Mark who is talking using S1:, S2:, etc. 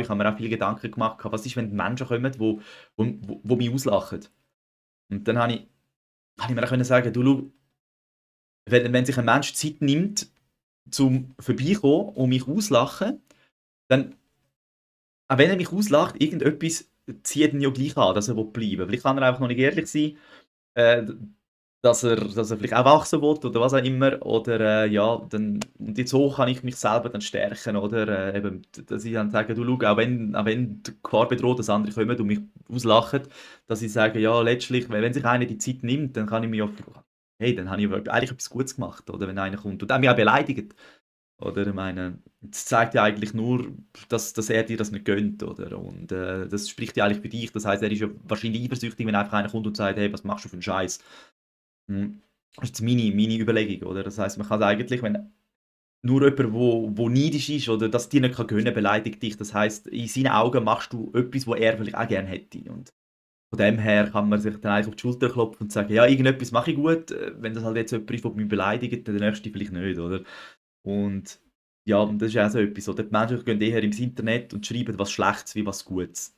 S1: ich habe mir auch viele Gedanken gemacht, was ist, wenn Menschen kommen, wo mich auslachen. Und dann habe ich mir auch können sagen, du schau, wenn sich ein Mensch Zeit nimmt, zum Vorbeikommen und mich auslachen, dann, auch wenn er mich auslacht, irgendetwas zieht ihn ja gleich an, dass er bleiben will. Vielleicht kann er einfach noch nicht ehrlich sein, äh, dass er vielleicht auch wachsen will oder was auch immer. Oder ja, und jetzt so kann ich mich selber dann stärken, oder? Eben, dass ich dann sage, du schau, auch wenn die Gefahr bedroht, dass andere kommen und mich auslachen, dass ich sage, ja, letztlich, wenn sich einer die Zeit nimmt, dann kann ich mich auch, hey, dann habe ich eigentlich etwas Gutes gemacht, oder? Wenn einer kommt und auch mich auch beleidigt. Oder ich meine, das zeigt ja eigentlich nur, dass er dir das nicht gönnt, oder? Und das spricht ja eigentlich für dich. Das heißt, er ist ja wahrscheinlich eifersüchtig, wenn einfach einer kommt und sagt, hey, was machst du für einen Scheiß? Das ist jetzt meine Überlegung, oder? Das heißt, man kann eigentlich, wenn nur jemand, wo neidisch ist oder das dir nicht kann gönnen, beleidigt dich. Das heißt, in seinen Augen machst du etwas, was er vielleicht auch gerne hätte. Und von dem her kann man sich dann eigentlich auf die Schulter klopfen und sagen, ja, irgendetwas mache ich gut. Wenn das halt jetzt jemand ist, der mich beleidigt, dann der nächste vielleicht nicht, oder? Und ja, und das ist auch so etwas, oder? Die Menschen gehen eher ins Internet und schreiben was Schlechtes wie was Gutes.